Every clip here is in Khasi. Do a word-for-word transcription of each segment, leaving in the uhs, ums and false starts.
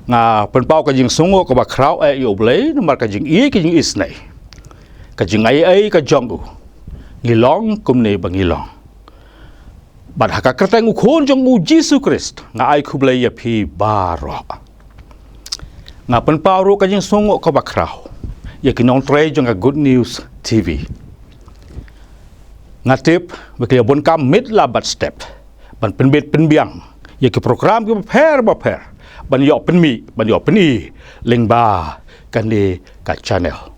Nga pynpaw ka jingsngewnguh kaba khraw eh ïa U Blei namar ka jingïeit ka jingisynei, ka jingai ei ka jong u. Ngi long kumne ba ngi long. Bad ha ka kyrteng u Khun jong u Jisu Khrist nga ai khublei ïa phi baroh. Nga pynpaw ruh ka jingsngewnguh kaba khraw ïa ki nongtrei jong ka Good News T V. Nga tip ba ki la bun kam miet la bad step ban pynbit pynbiang ïa ki program kiba pher ba pher ban ïoh pynmih ban ïoh pyni lyngba kane ka channel.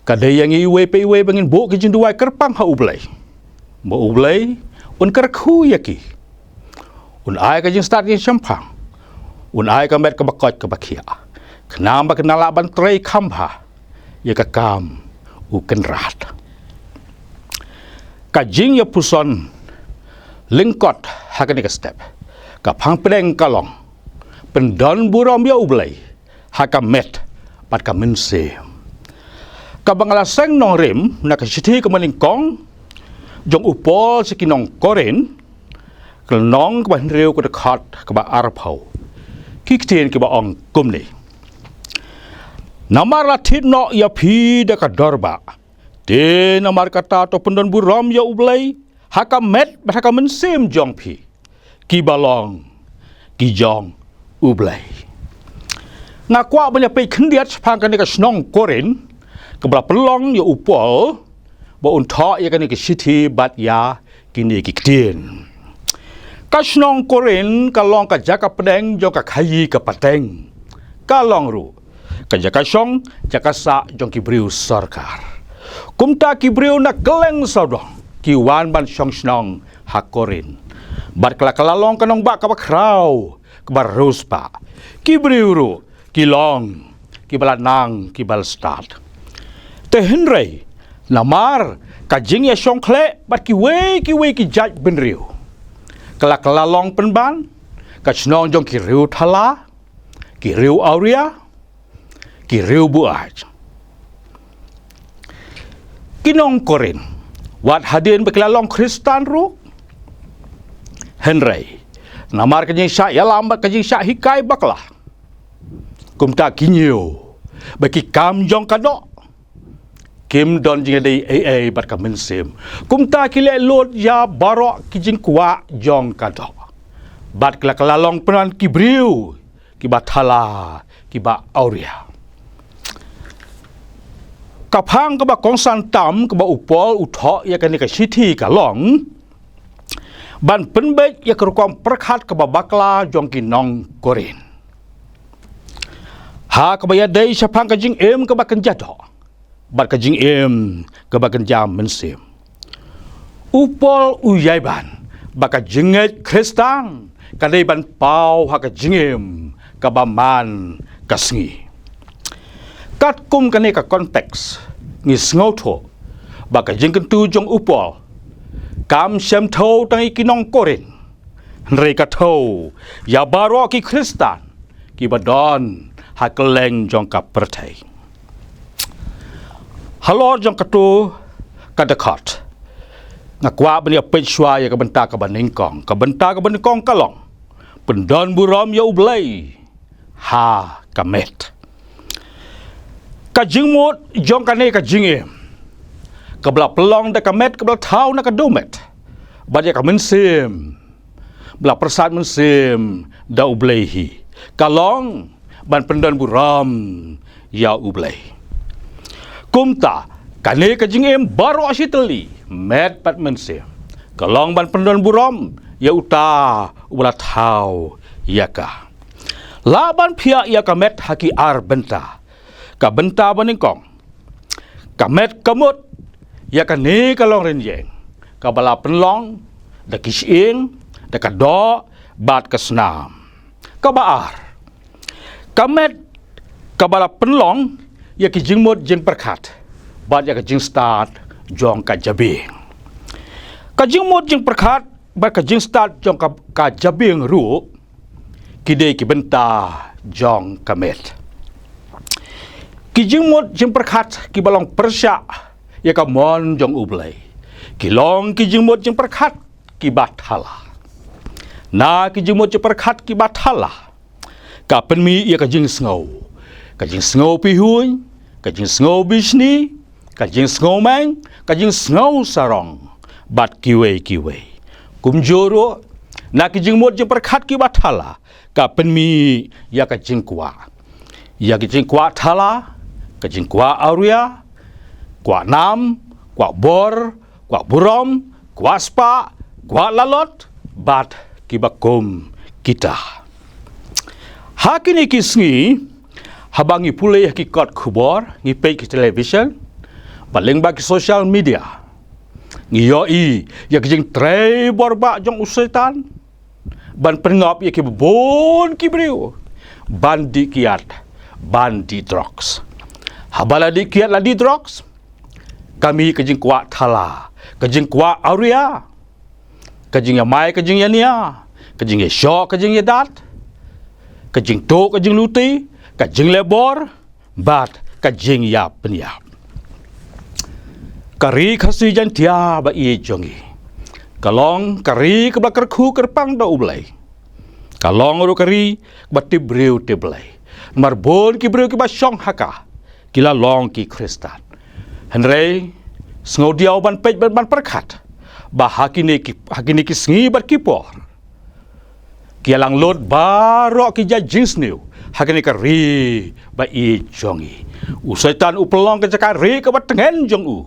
Ka dei ïa ngi iwei pa iwei ba ngin buh ki jingduwai kyrpang ha U Blei ba U Blei un kyrkhu ïa ki, un ai ka jingstad jingshemphang, un ai ka met kaba koit kaba khiah, khnang ba kin nang lah ban trei kham bha ïa ka kam U Kynrad. Ka jingïapuson lyngkot ha kane ka step, ka phang pdeng ka long: Pyndon burom ïa U Blei ha ka met bad ka mynsiem. Kaba nga la seng nongrim na ka shithi kaba nyngkong jong u Paul sha ki nong Korinth, ka lynnong kaba hynriew, ka dkhot kaba arphew. Ki ktien kiba ong kumne: Namar la thied noh ïa phi da ka dor bah. Te namar kata to pyndon burom ïa U Blei ha ka met bad ha ka mynsiem jong phi, kiba long ki jong U Blei. Nga kwah ban ïa peit khyndiat shaphang kane ka shnong Korinth kaba la pynlong ïa u Paul ba un thoh ïa kane ka shithi bad ïa kine ki ktien. Ka shnong Korinth ka long ka jaka pdeng jong ka khaïi ka pateng. Ka long ruh ka jaka shong jaka sah jong ki briew sorkar. Kumta ki briew na kylleng sawdong ki wan ban shong shnong ha Korinth. Bad ka la, ka la long ka nongbah kaba khraw, kaba riewspah. Ki briew ruh ki long kiba la nang, kiba la stad. Te hynrei namar ka jingïashongkhleh bad kiwei kiwei ki jait bynriew, ka la, ka la long pynban ka shnong jong ki riew thala, ki riew awria, ki riew buaid. Ki nong Korinth, wat hadien ba ki la long Khristan ruh, hynrei namar ka jingshah ïalam bad ka jingshah hikai bakla, kumta ki ñiew ba ki kam jong ka doh kim don jingïadei ei ei bad ka mynsiem. Kumta ki leh lut ïa baroh ki jingkwah jong ka doh. Bad ki la, ka la long pynban ki briew kiba thala, kiba awria. Ka phang kaba kongsan tam kaba u Paul u thoh ïa kane ka shithi ka long ban pynbeit ïa ka rukom pyrkhat kaba bakla jong ki nong Korinth ha kaba ïadei shaphang ka jingim kaba kynja doh bad ka jingim kaba kynja mynsiem. U Paul u ïai ban ba ka jingngeit Khristan ka dei ban paw ha ka jingim kaba man ka sngi. Katkum kane ka context, ngi sngewthuh ba ka jingkyntu jong u Paul kam shym thew tang ïa ki nong Korinth, hynrei ka thew ïa baroh ki Khristan kiba don ha kylleng jong ka pyrthei. Halor jong katu ka dkhot, nga kwah ban ïa peit shuwa ïa ka bynta kaba nyngkong. Ka bynta kaba nyngkong ka long: Pyndon burom ïa U Blei ha ka met. Ka jingmut jong kane ka jingim kaba la pynlong da ka met kaba la thaw na ka dohmet bad ïa ka mynsiem ba la pyrsad mynsiem da U Blei hi, ka long ban pyndon burom ïa U Blei. Kumta kane ka jingim baroh shi tylli, met bad mynsiem, ka long ban pyndon burom ïa uta uba la thaw ïa ka. Lah ban phiah ïa ka met ha ki ar bynta. Ka bynta ba nyngkong, ka met ka mut ïa kane ka longrynïeng kaba la pynlong da ki shyieng, da ka doh bad ka snam. Kaba ar, ka met kaba la pynlong ïa ki jingmut jingpyrkhat bad ïa ka jingstad jong ka jabieng. Ka jingmut jingpyrkhat bad ka jingstad jong ka, ka jabieng ruh ki dei ki bynta jong ka met. Ki jingmut jingpyrkhat kiba long pyrshah ïa ka mon jong U Blei ki long ki jingmut jingpyrkhat kiba thala. Na ki jingmut jingpyrkhat kiba thala, Ka pynmih ïa ka jingsngew, ka jingsngew pihuiñ, ka jingsngew bishni, ka jingsngew meng, ka jingsngew sarong, bad kiwei kiwei. Kumjuh ruh, na ki jingmut jingpyrkhat kiba thala, ka pynmih ïa ka jingkwah. Ïa ka jingkwah thala, ka jingkwah awria, kwah nam, kwah bor, kwah burom, kwah spah, kwah lalot, bad kiba kum kita. Ha kine ki sngi, haba ngi pule ha ki kot khubor, ngi peit ki television, bad lyngba ki social media, ngi ïohi ïa ki jingtrei borbah jong u Soitan ban pynngop ïa ki bun ki briew ban dih kiad, ban dih drugs. Haba la dih kiad, la dih drugs, ka mih ka jingkwah thala, ka jingkwah awria, ka jingïamai, ka jingïania, ka jingïashoh, ka jingïadat, ka jingtuh, ka jingluti, ka jingleh bor, bad ka jingïap pynïap. Ka ri Khasi Jaiñtia ba ïeit jong ngi, ka long ka ri kaba kyrkhu kyrpang da U Blei. Ka long ruh ka ri kaba tip briew tip Blei. Namar bun ki briew kiba shong ha ka, ki la long ki Khristan. Hynrei, sngewdiaw ban peit bad ban pyrkhat ba ha kine ki, ha kine ki sngi bad ki por, ki ïalang lut baroh ki jait jingsniew ha kane ka ri ba ïeit jong ngi. U Soitan u pynlong ka jaka rieh kaba tngen jong u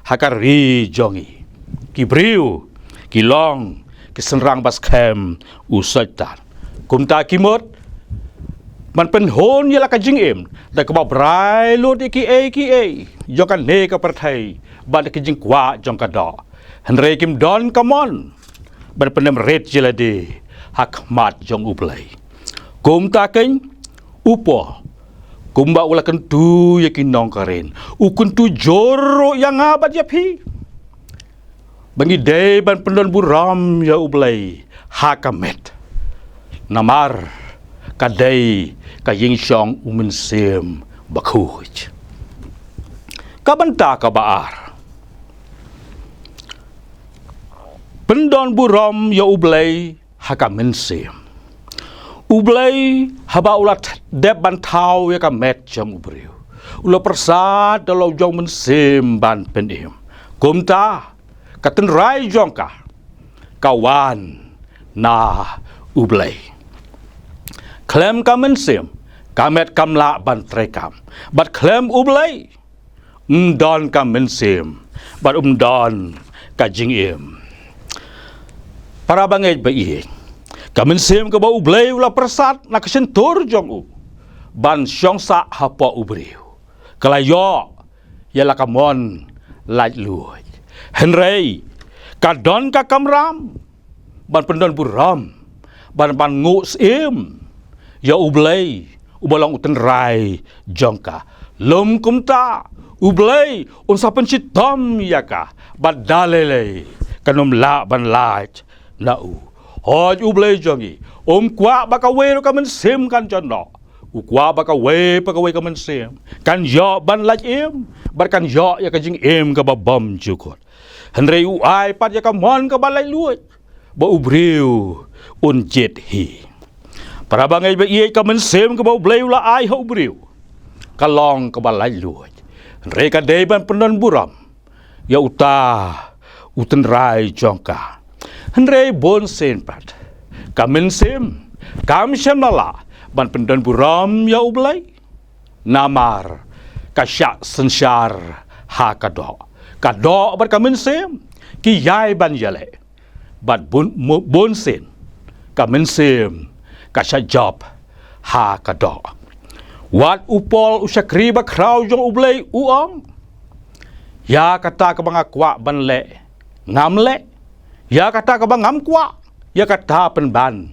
ha ka ri jong ngi. Ki briew ki long ki synrang ba skhem u Soitan. Kumta ki mut ban pynhun ïa la ka jingim da kaba brai lut ïa kiei kiei jong kane ka pyrthei bad ki jingkwah jong ka doh. Hynrei kim don ka mon ban pyndem rit ïa lade ha khmat jong U Blei. Kumta keiñ, u Paul, kumba u la kyntu ïa ki nongkaren, u kyntu jur ruh ïa nga bad ïa phi, ba ngi dei ban pyndon burom ïa U Blei ha ka met. Namar ka dei ka ïingshong U Mynsiem Bakhuid. Ka bynta kaba ar, pyndon burom ïa U Blei ha ka mynsiem. U Blei, haba u la th-, dep ban thaw ïa ka met jong u briew, u la pyrsad da la u jong mynsiem ban pynim. Kumta, ka tynrai jong ka, ka wan na U Blei. Khlem ka mynsiem, ka met kam lah ban treikam. Bad khlem U Blei, ym don ka mynsiem, bad ym don ka jingim. Para bangeit ba ïeit, ka mynsiem kaba U Blei u la pyrsad na ka shyntur jong u ban shong sah hapoh u briew, ka la ïoh ïa la ka mon laitluid. Hynrei, ka don ka kamram ban pyndon burom, ban, ban nguh syiem ïa U Blei, uba long u tynrai jong ka. Lym kumta, U Blei un sa pynshitom ïa ka, bad da lei lei kan ym lah ban lait na u. Hooid, U Blei jong ngi um kwah ba kawei ruh ka mynsiem kan jot noh. U kwah ba kawei pa kawei ka mynsiem kan ïoh ban lait im, bad kan ïoh ïa ka jingim kaba bymjukut. Hynrei u ai pat ïa ka mon kaba laitluid ba u briew un jied hi. Para bangeit ba ïeit, ka mynsiem kaba U Blei u la ai ha u briew ka long kaba laitluid. Hynrei ka dei ban pyndon burom ïa uta u tynrai jong ka. Hynrei bunsien pat, ka mynsiem kam shym la lah ban pyndon burom ïa U Blei. Namar ka shah synshar ha ka doh. Ka doh bad ka mynsiem ki ïai ban ïaleh. Bad bun, mu-, bunsien ka mynsiem ka shah jop ha ka doh. Wat u Paul u shakri bakhraw jong U Blei u ong, ïa kata kaba nga kwah ban leh, ngam leh. Ïa kata kaba ngam kwah, ïa kata pynban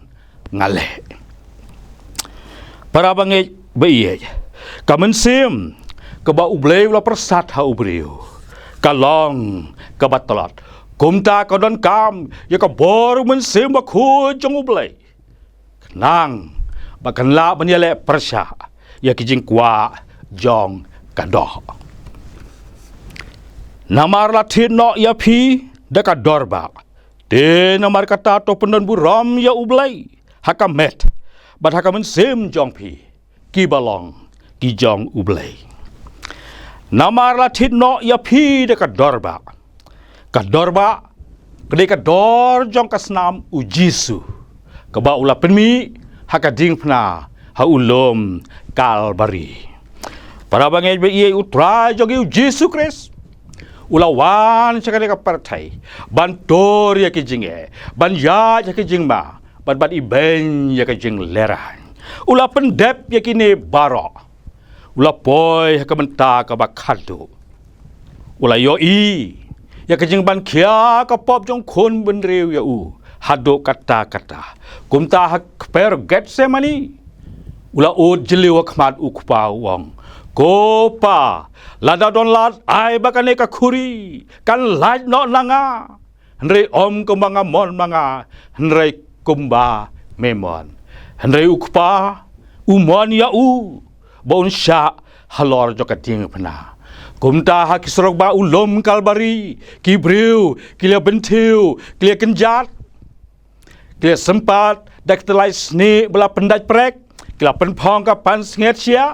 nga leh. Para bangeit ba ïeit, ka mynsiem kaba U Blei u la pyrsad ha u briew ka long kaba tlot. Kumta ka donkam ïa ka bor u Mynsiem Bakhuid jong U Blei, khnang ba kan lah ban ïaleh pyrshah ïa ki jingkwah jong ka doh. Namar la thied noh ïa phi da ka dorbah. Te namar kata to pyndon burom ïa U Blei ha ka met, bad ha ka mynsiem jong phi, kiba long ki jong U Blei. Namar la thied noh ïa phi da ka dorbah. Ka dorbah ka dei ka dor jong ka snam U Jisu, kaba u la pynmih ha ka diengphna ha u lum Kalbari. Para bangeit ba ïeit, U Trai jong ngi U Jisu Khrist u la wan sha kane ka pyrthei ban tur ïa ki jingeh, ban ïaid ïa ki jingma, bad ban ibeiñ ïa ka jinglehraiñ. U la pyndep ïa kine baroh. U la poi ha ka bynta kaba khadduh. U la ïohi ïa ka jingban khia ka pop jong khun bynriew ïa u haduh katta katta. Kumta ha kper Gethsemane u la ud jylliew ha khmat U Kpa, u ong, "Ko Pa, lada don lad, ai ba kane ka khuri kan lait noh na nga. Hynrei ym kumba nga mon ma nga, hynrei kumba me mon." Hynrei U Kpa u mon ïa u ba un shah halor jong ka diengphna. Kumta ha ki surok ba u lum Kalbari, ki briew ki la bynthiew, ki la kynjat, ki la sympat da ki tyllai snieh ba la pyndait prek, ki la pynphong ka pansngiat shiah,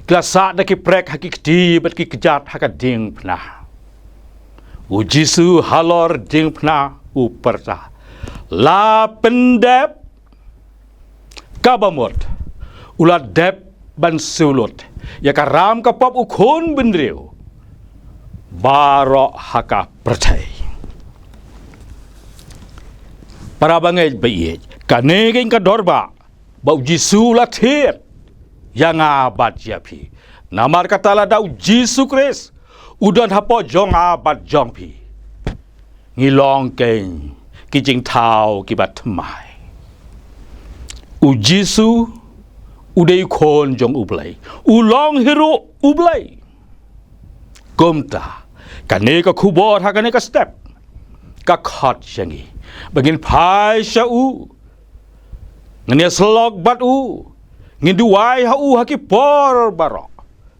ki la sah da ki prek ha ki kti bad ki kjat ha ka diengphna. U Jisu halor diengphna u pyrta, "La pyndep." Kaba mut u la dep ban siewlut ïa ka ram ka pop u khun bynriew baroh ha ka pyrthei. Para bangeit ba ïeit, kane ka dei ka dorbah ba U Jisu u la thied ïa nga bad ïa phi. Namar kata lada U Jisu Khrist u don hapoh jong nga bad jong phi, ngi long kein ki jingthaw kiba thymmai. U Jisu u dei u Khun jong U Blei, u long hi ruh U Blei. Kumta kane ka khubor ha kane ka step ka khot ïa ngi ba ngin phai sha u, ngin ïasyllok bad u, ngin duwai ha u ha ki por baroh,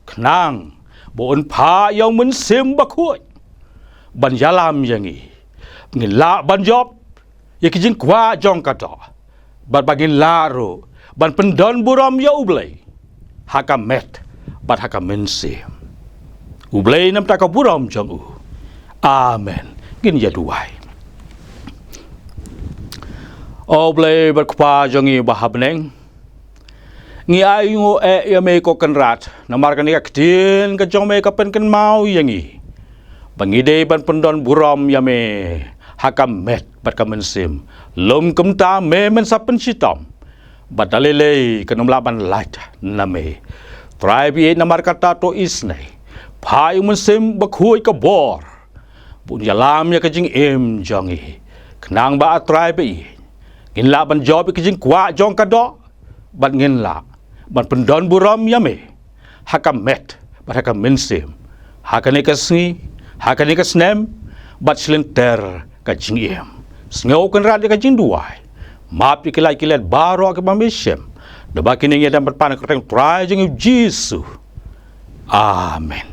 khnang ba un phah ïa U Mynsiem Bakhuid ban ïalam ïa ngi, ngin lah ban jop ïa ki jingkwah jong ka doh, bad ba ngin lah ruh ban pyndon burom ïa U Blei ha ka met bad ha ka mynsiem. U Blei un ïa pynbeit ïa ka burom jong u. Amen. Ngin ïa duwai. O Blei bad Kpa jong ngi ba ha bneng, ngi ainguh eh ïa me ko Kynrad namar kane ka ktien ka jong me ka pynkynmaw ïa ngi ba ngi dei ban pyndon burom ïa me ha ka met bad ka mynsiem. Lym kumta me men sa pynshitom, bad da lei lei kan ym lah ban lait na me. Trai ba ïeit, namar kata to isynei phah ïa U Mynsiem Bakhuid ka bor ba un ïalam ïa ka jingim jong ngi, khnang ba, A Trai ba ïeit, ngin lah ban jop ïa ka jingkwah jong ka doh, bad ngin lah ban pyndon burom ïa me ha ka met bad ha ka mynsiem, ha kane ka sngi, ha kane ka snem, bad shilynter ka jingim. Sngew Kynrad ïa ka jingduwai, map ïa ki lait ki let baroh kiba me shem. Naba kine ngi ïa dang ban pan ha ka kyrteng Trai jong ngi U Jisu. Amen.